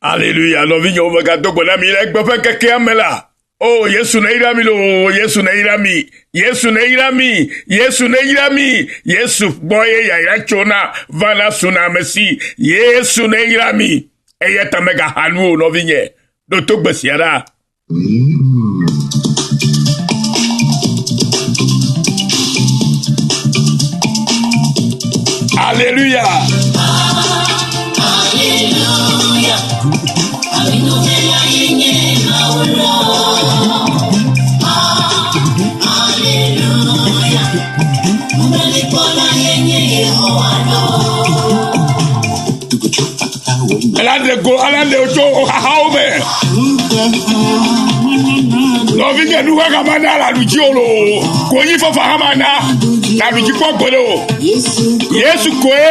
Aleluya, nɔvinyewo megado gbe na mi le egbe ƒe ŋkekea me la. O Yesu neyra mi loo, Yesu neyra mi, Yesu neyra mi, Yesu neyra mi, Yesu gbɔ ye yayra tsona vana suna ame si. Yesu neyra mi. Eya ta megaxa nu o nɔvinye. Ɖo to gbe sia ɖa. Alléluia. Alléluia. Alléluia. Ela ɖe go ala ɖe tso xaxawo me. Nɔvinye nuxaxa ma na le aɖu dzi o loo. Konyifafa hã ma na le aɖu dzi kpɔ gbeɖe o. Yesu koe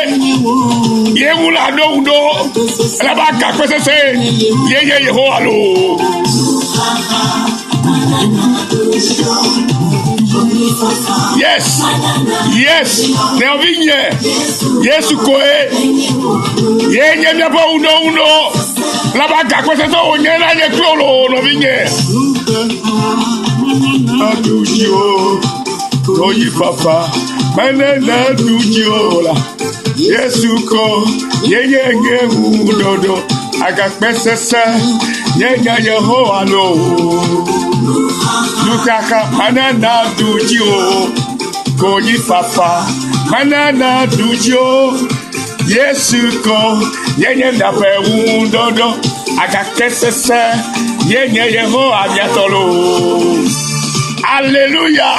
ye ŋu la ɖo ŋu ɖo. Elabe agakpe sesẽ ye nye Yehowa loo. Yes, yes, nɔvinye, Yesu koe ye nye míaƒe ŋuɖoŋuɖo. Labe agakpe sesẽ wònye na nye kple wò loo, nɔvinye. Aɖu dzi o, konyifafa mene naɖu dzi o la. Yesu ko ye nye nye ŋuɖoɖo. Agakpe sesẽ ye nye Yehowa loo. Nuxaxa mana naɖu dzi o. Konyifafa mana naɖu dzi o. Yesu ko ye nye míaƒe ŋuɖoɖo. Agakpe sesẽ ye nye Yehowa mía tɔ loo. Aleluya!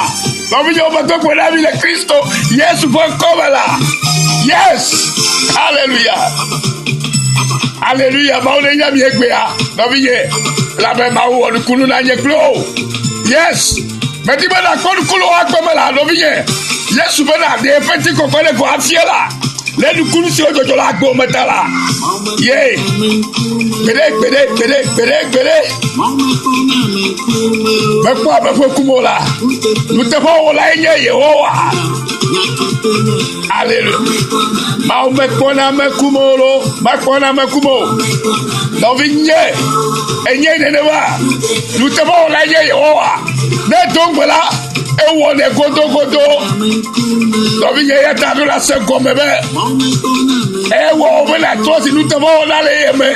Nɔvinyewo medo gbe na mi le Kristo Yesu ƒe ŋkɔ me la. Yes! Hallelujah! Hallelujah! Mawu ne nya mi egbea, nɔvinye, elabe Mawu wɔ nukunu na nye kple wò. Yes! Medi be nàkpɔ nukunu le wò agbe me la, nɔvinye. Yesu be nàɖe eƒe ŋutikɔkɔe ɖe go afia la, le nukunu siwo dzɔdzɔ le agbe me ta la. Ye! Gbeɖe, gbeɖe, gbeɖe, gbeɖe, gbeɖe. Mekpɔ ame ƒe kum o la, nuteƒewɔlae nye Yehowa. Alelu. Mawu mekpɔna ame kum o lo, mekpɔna ame kum o. Nɔvi nye, enye nenema. Nuteƒewɔlae nye Yehowa. Ne edo ŋugbe la, ewɔnɛ godogodo. Nɔvinye eya ta ɖo la se gɔme be ewɔ wo be nàtrɔ si nuteƒewɔla le ye me.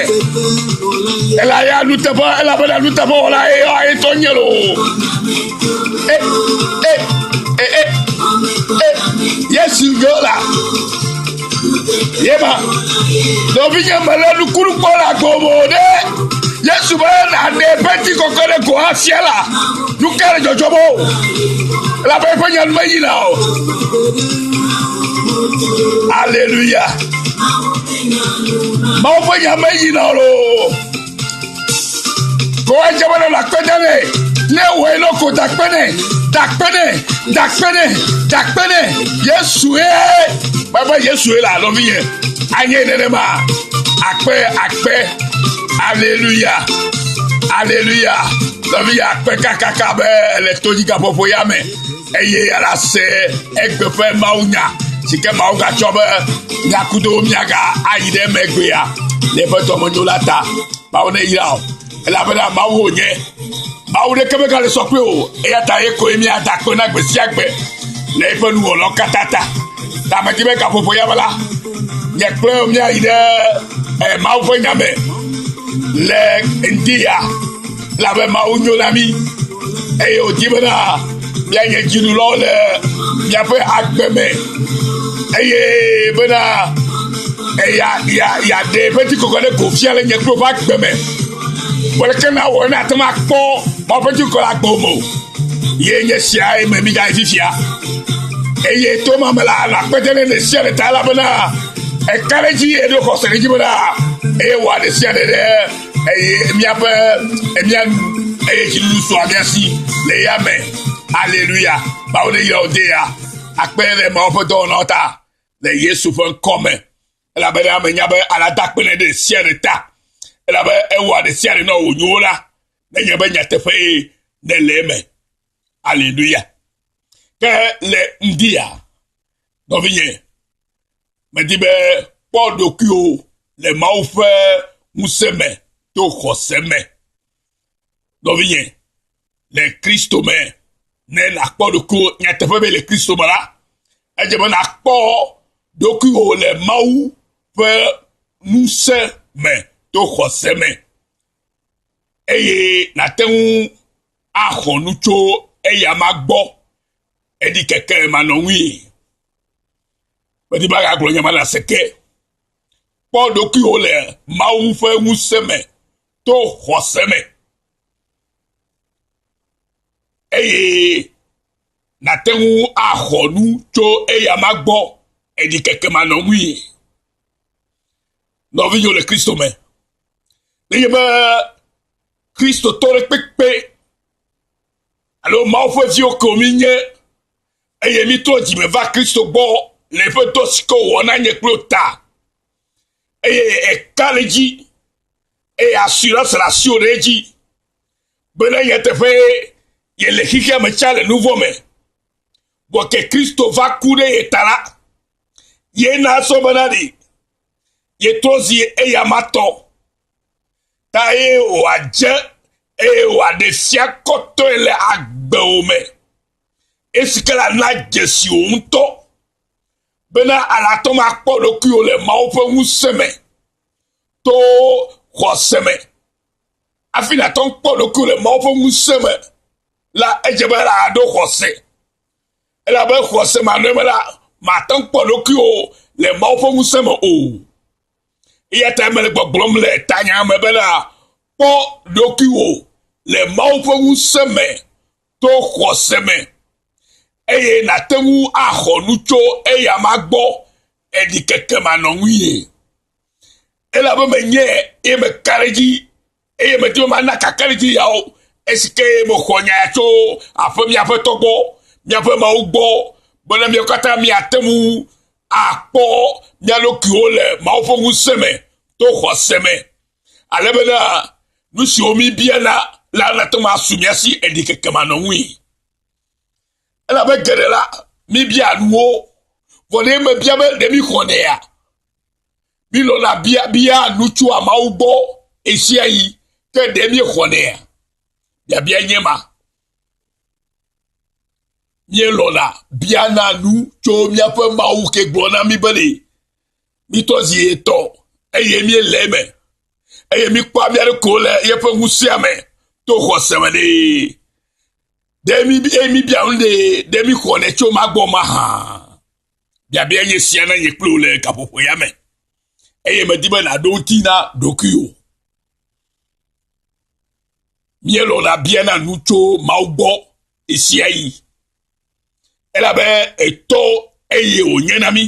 Ela ya nuteƒe elabena nuteƒewɔla ye etɔ nye loo. E e e e e Yesu yɔ la. Yema nɔvinye mele nukunu kpɔ le agbe me o ɖe. Yesu be nàɖe ƒe kɔkɔe ɖe go afia la. Nu ka le dzɔdzɔm o? Elabe eƒe nya nu meyina o. Aleluya. Mawu ƒe nya meyina o loo. Ko edze be nɔ akpe dem nɛ. Ne ewɔe nɔ ko da akpe nɛ. Da akpe nɛ. Da akpe nɛ. Da akpe nɛ. Yesu ye. Mebe Yesu ye la nɔvinye. Anye nenema. Akpe akpe. Aleluya. Aleluya. Nɔvinye akpe kakaka be le todzigaƒoƒo ya me eye ala se egbe ƒe mawunya si ke Mawu gatsɔ be miakudo miaga ayi ɖe emegbea le eƒe dɔmenyo la ta. Mawu ne yra o elabena Mawu wònye. Mawu ɖeke megale sɔ kple o eya ta ye koe míada akpe na gbe sia gbe le eƒe nuwɔnawo katã ta. Ta medi be gaƒoƒo ya me la, nye kple míayi ɖe eh, Mawu ƒe nya me le ŋdi ya elabe Mawu nyo na mí eye wòdi bena míanye dziɖulawo le míaƒe agbe me eye bena eya ya yeaɖe eƒe ŋutikɔkɔe ɖe go fia le nye kple woƒe agbe me. Leke nawɔ ne ate ŋu akpɔ Mawu ƒe ŋutikɔkɔe le agbe me o? Ye nye sia me mígayi fifia. Eye to ma me la, nàkpe ɖe ɖe sia ɖe ta elabena eka ɖe edzi eɖo xɔse ɖe edzi bena eye wɔ ɖe sia ɖe ɖe eye míaƒe mía nu eye dziɖuɖu sua mía si le ya me. Aleluya. Mawu ne yra wò de ya. Akpe ɖe Mawu ƒe dɔwɔnawo ta le Yesu ƒe ŋkɔ me. Elabena ame nya be alada akpe ɖe ɖe sia ɖe ta. Elabe ewɔa ɖe sia ɖe na wònyo la. Nenye be nyateƒee nele eme. Aleluya. Ke le ŋdia, nɔvinye, medi be kpɔ ɖokuiwò le Mawu ƒe ŋusẽ me. to xɔse me. Nɔvinye, le Kristo me, ne nàkpɔ ɖokuiwò nyateƒe be le Kristo me la, edze be nàkpɔ ɖokuiwò le Mawu ƒe ŋusẽ me to xɔse me eye nàte ŋu axɔ nu tso eyama gbɔ eɖikeke manɔŋui. Medi be agagblɔ nya ma le ase ke. Kpɔ ɖokuiwò le Mawu ƒe ŋusẽ me to xɔse me eye nàte ŋu axɔ nu tso eyama gbɔ eɖikeke manɔŋui. Nɔvinyewo le Kristo me, nenye be Kristotɔ ɖe kpekpe alo Mawu ƒe viwo ko míenye eye mítrɔ dzime va Kristo gbɔ le eƒe dɔ si ke wòwɔ na nye kple wò ta eye eka ɖe edzi eye assurance le asiwò ɖe edzi bena nyateƒe yele xexea me tsã le nu vɔ̃ me. Vɔ ke Kristo va ku ɖe ye ta la, ye na sɔ bena ɖi yetrɔ zi eyama tɔ. Ta ye wòadze eye wòaɖe fia kɔtɔe le agbewò me. Esi ke la na dzesi wò ŋutɔ bena alatɔ makpɔ ɖokuiwò le Mawu ƒe ŋusẽ me to xɔse me. Hafi nàte ŋu kpɔ ɖokuiwò le Mawu ƒe ŋusẽ me la, edze be nàɖo xɔse. Elabe xɔse manɔe me la, màte ŋu kpɔ ɖokuiwò le Mawu ƒe ŋusẽ me o. Eya ta mele gbɔgblɔm le tanya me bena kpɔ ɖokuiwò le Mawu ƒe ŋusẽ me to xɔse me eye nàte ŋu axɔ nu tso eyama gbɔ eɖikeke manɔŋui. Elabe menye eye meka ɖe edzi eye medi be mana kakaɖedzi yawo esi ke mexɔ nya ya tso aƒe mía Aƒetɔ gbɔ, míaƒe Mawu gbɔ bena míawo katã míate ŋu akpɔ mía ɖokuiwo le Mawu ƒe ŋusẽ me to xɔse me ale bena nu siwo míbiana la nate ŋu asu mía si eɖikeke manɔŋui. Elabe geɖe la, míbia nuwo vɔ ɖe mebia be ɖe míxɔnɛa? Mílɔ̃na bia bia nu tsoa Mawu gbɔ ɣesiaɣi, ke ɖe míexɔnɛa? Biabia nye ma. Míelɔ̃na biana nu tso míaƒe Mawu ke gblɔ na mí be ɖe mítɔ zi etɔ̃ eye míele eme eye míkpɔa mía ɖokuiwo le yeƒe ŋusẽa me to xɔse me ɖee. Ɖe mí eye míbia nu ɖe ɖe míxɔnɛ tso ma gbɔ mahã? Biabia nye sia na nye kple wò le gaƒoƒo ya me eye medi be nàɖo ŋuti na ɖokuiwò. Míelɔ̃na biana nu tso Mawu gbɔ ɣesiaɣi elabe etɔ eye wònye na mí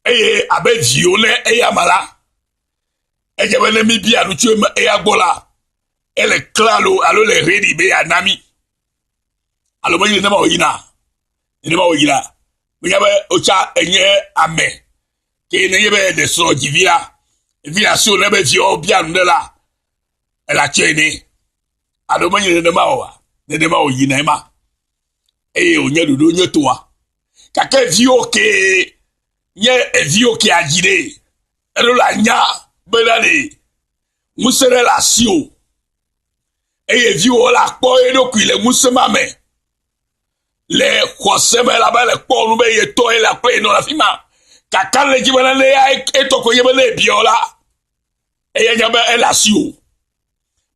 eye abe viwo ne eyama la, edze be ne míbia nu tso eya gbɔ la, ele klalo alo le ready be yeana mí. Alo menye nenema wòyina nenema wòyina. Menya be wotsa enye ame ke nenye be eɖe srɔ̃ dzi vi la, vi asiwò ne be viawo bia nu ɖe la, ele atsɔe nɛ. Alo menye nenema oa? Nenema wòyina ema. Eye wònye ɖoɖo nye toa. Gake viwo kee nye eviwo ke adzi ɖe. Eɖo la nya bena ɖe ŋusẽ ɖe le asiwò eye viwò la kpɔ eɖokui le ŋusẽ ma me. Le xɔse me elabe le kpɔ nu be yetɔ ye le akple yenɔ le afi ma. Kaka le dzi bena ne ya etɔ ko nye be ne ebiɔ la, eya nya be ele asiwò.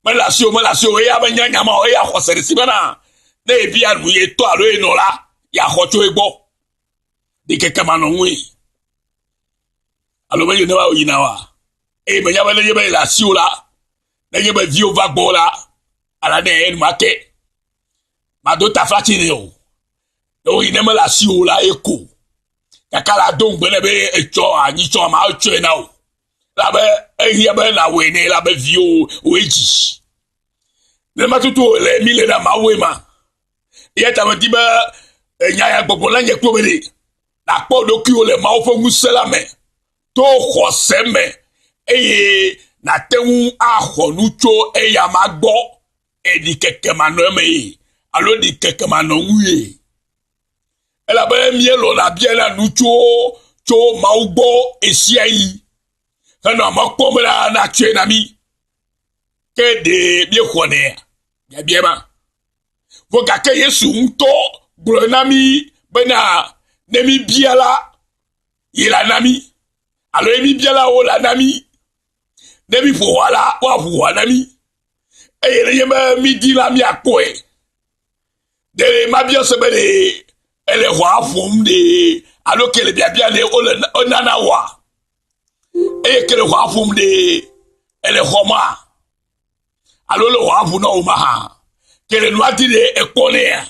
Mele asiwò, mele asiwò, eya menya nya ma o, eya xɔse ɖe si bena ne yebia nu yetɔ alo yenɔ la, yeaxɔ tso egbɔ. Ɖikeke manɔ ŋui. Alo menye nenema wòyina oa? Eye menya be nenye be ele asiwò la, nenye be viwò va gbɔwò la, ala nɛ enumake. Mado taflatsi nɛ o. Ɖewohĩ ne mele asiwò la, eko. Gake la do ŋugbe nɛ be etsɔ anyitsɔ ama etsɔe na wò. Elabe ehiã be nàwɔe nɛ elabe viwò wòe dzi. Nenema tutu wòle mí le na Mawue ma. Eya ta medi be enya ya gbɔgblɔ na nye kple be ɖe nàkpɔ ɖokuiwò le Mawu ƒe ŋusẽ la me to xɔse me eye nàte ŋu axɔ nu tso eyama gbɔ eɖikeke manɔ eme alo ɖikeke manɔ ŋui. Elabe míelɔ̃na biana nu tso tso Mawu gbɔ ɣesiaɣi henɔa mɔ kpɔm be natsɔe na mí. Ke ɖe míexɔnɛa? Biabia ma. Vɔ gake Yesu ŋutɔ gblɔ na mí bena ne míbia la, ye la na mí. Alo ye míbia la, wo la na mí. Ne míƒo ʋɔa la, woaʋu ʋɔa na mí. Eye nenye be mídi la, míakpɔe. Ɖe mabia se be ɖe ele ʋɔa ƒom ɖe alo ke le biabia ɖe wole wonana wɔa? Eye ke le ʋɔa ƒom ɖe ele xɔ ma alo le ʋɔa ʋu na wò mahã? Ke le nua di ɖe ekpɔ nɛa?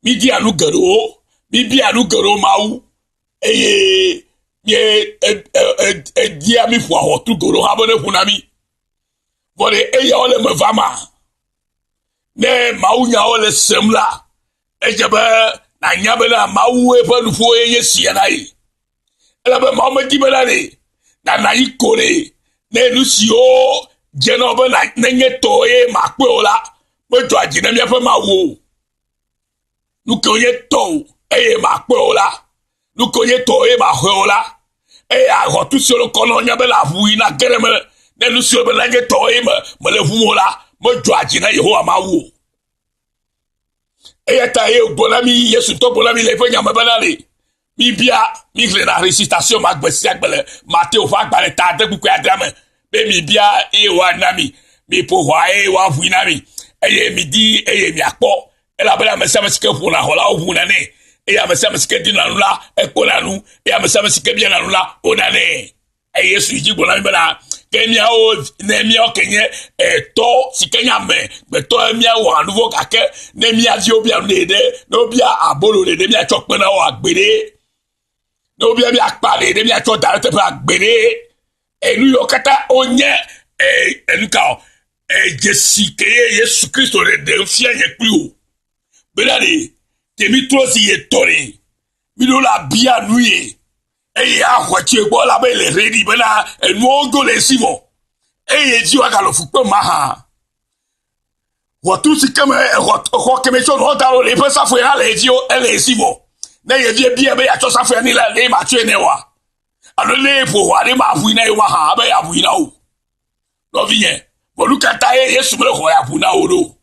Mídia nu geɖewo, míbia nu geɖewo Mawu eye mí edia mí ƒoa ʋɔtru geɖewo hã be ne ʋu na mí. Vɔ ɖe eyawo le eme vama? Ne mawunyawo le sem la, edze be nànya bena Mawu ƒe nuƒoe nye sia na ye. Elabe Mawu medi bena ɖe nànɔ anyi ko ɖe ne nu siwo dze na wò be nenye tɔwò ye màkpɔe o la, medzɔa dzi na míaƒe Mawu o. Nu kewo nye tɔwò eye màkpɔe o la, nu kewo nye tɔwò eye màxɔe o la, eye ahɔtu siwo le kɔ na wò nya be le aʋu yi nage ɖe eme ne nu siwo be nenye tɔwò eye mele ʋum o la, medzɔa dzi na Yehowa Mawu o. Eya ta ye wògblɔ na mí, Yesu ŋutɔ gblɔ na mí le eƒe nya me bena ɖe míbia, míxlẽna recitation ma gbe sia gbe le Mateo ƒe agbalẽ ta ade kpukpui adrea me be mibia eye woana mi, miƒo ʋɔa eye woaʋui na mi, eye midi eye miakpɔ. Elabena ame sia ame si ke ƒona xɔ la, woʋuna nɛ, eye ame sia ame si ke dina nu la, ekpɔna nu, eye ame sia ame si ke biana nu la, wonanɛ. Eye Yesu yi dzi gblɔ na mí bena, ke míawo ne míawo ke nye etɔ si ke nye ame gbetɔ míawɔ nu vɔ̃ gake ne mía viwo bia nu ɖe ne wobia abolo ɖe ɖe míatsɔ kpe na wo agbe ɖe ne wobia mí akpa ɖe ɖe míatsɔ da ɖe teƒe agbe ɖe enu yiwo katã wonye enu ka o dzesi ke ye Yesu Kristo le ɖem fia nye kpli o bena ɖe ke mi trɔ zi ye tɔ ɖe mi ɖo la bia nu ye eye axɔ tsi gbɔ la be le ready bena enuwo do le esi vɔ eye dzi woaganɔ fu kpem mahã. Ʋɔtru si ke me exɔ exɔ ke me tsɔ nuwo da ɖo le eƒe safue hã le edzi ele esi vɔ. Ne yevi bia be yeatsɔ safue nɛ la, ne matsɔe nɛ oa? Alo ne ƒo ʋɔa ɖe maʋui na ye oa hã abe yeaʋui na wò. Nɔvinye, vɔ nu ka tae Yesu mele xɔ ya ʋu na wò ɖo?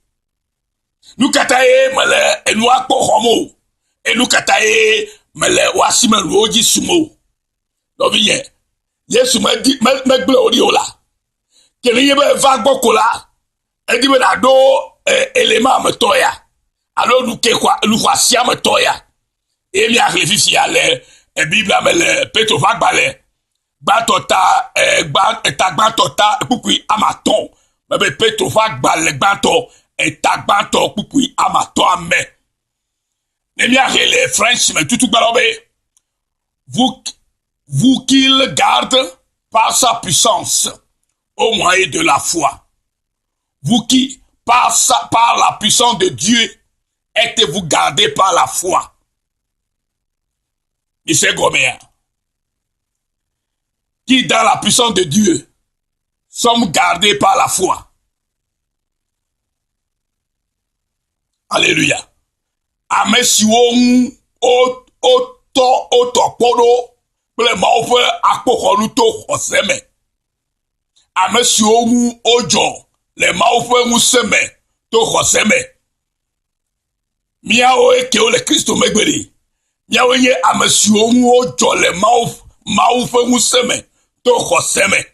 Nu ka tae mele enua kpɔ xɔm o? Enu ka tae mele wò asime nuwo dzi sum o? Nɔvinye, Yesu medi megblẽ wò ɖi o la. Ke nenye be eva gbɔ ko la, edi be nàɖo elema me tɔ ya alo nu ke xɔa nu xɔasia me tɔ ya. Eye míaxlẽ fifia le Biblia me le Petro ƒe agbalẽ gbãtɔ ta gba eta gbãtɔ ta kpukpui ame atɔ̃ mebe Petro ƒe agbalẽ gbãtɔ eta gbãtɔ kpukpui ame atɔ̃a me. Ne míaxlẽ le French me tutugbalẽ be vous, vous qu'il garde par sa puissance au moyen de la foi. Vous qui, par, sa, par la puissance de Dieu, êtes-vous gardés par la foi. Mise gɔmea. Qui dans la puissance de Dieu sommes gardés par la foi. Alléluia. Ame siwo ŋu wotɔ wotɔ kpɔ ɖo kple Mawu ƒe akpoxɔnu to xɔse me. Ame siwo ŋu wodzɔ le Mawu ƒe ŋusẽ me to xɔse me. Míawo kewo le Kristo megbe ɖi. Míawoe nye ame siwo ŋu wodzɔ le Mawu Mawu ƒe ŋusẽ me to xɔse me.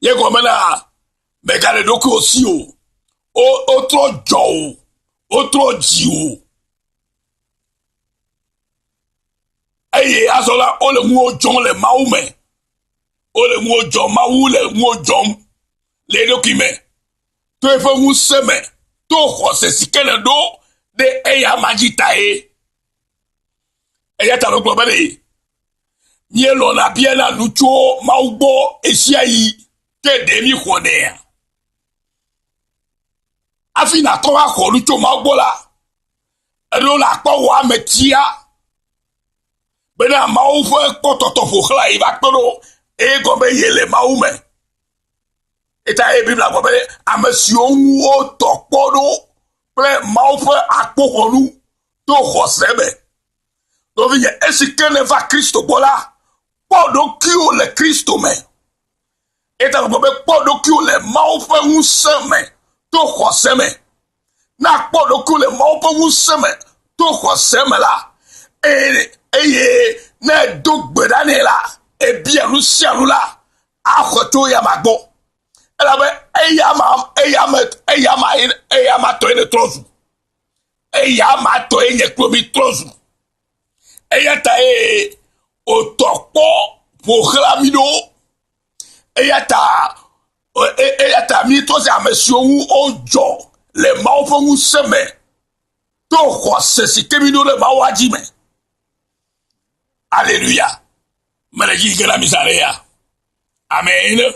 Ye gɔme na mègale ɖokuiwò si o. Wotrɔ dzɔ wò, wotrɔ dzi wò. Eye azɔ la, wole ŋuwò dzɔm le Mawu me. Wole ŋuwò dzɔm, Mawu le ŋuwò dzɔm le eɖokui me. To eƒe ŋusẽ me, to xɔse si ke nèɖo ɖe eya ma dzi tae. Eya ta megblɔ be ɖe míelɔ̃na biana nu tso Mawu gbɔ ɣesiaɣi ke ɖe míxɔnɛa? Hafi nàtrɔ va xɔ nu tso Mawu gbɔ la, eɖo nàkpɔ wò ametia bena Mawu ƒe kpɔtɔtɔ ƒo xlã yi va kpe ɖo eye gɔme ye le Mawu me. Eta ye Biblia gblɔ be ame siwo ŋu wotɔ kpɔ ɖo kple Mawu ƒe akpoxɔnu to xɔse me. Nɔvinye, esi ke nèva Kristo gbɔ la, kpɔ ɖokuiwò le Kristo me. Eta gbɔ be kpɔ ɖokuiwò le Mawu ƒe ŋusẽ me to xɔse me. Ne akpɔ ɖokuiwò le Mawu ƒe ŋusẽ me to xɔse me la, eye eye ne edo gbe ɖa nɛ la, ebia nu sia nu la, axɔ tso eyama gbɔ. Elabe eyama eyama eyama eyama tɔe ne trɔ zu. Eyama tɔe nye kple mi trɔ zu. Eya ta ye wòtɔ kpɔ ƒo xlã mi ɖo. Eya ta eya ta míetrɔ zi ame siwo ŋu wodzɔ le Mawu ƒe ŋusẽ me to xɔse si ke míɖo ɖe Mawua dzi me. Aleluya. Mele dzi ge na mi zã ɖe ya. Amen.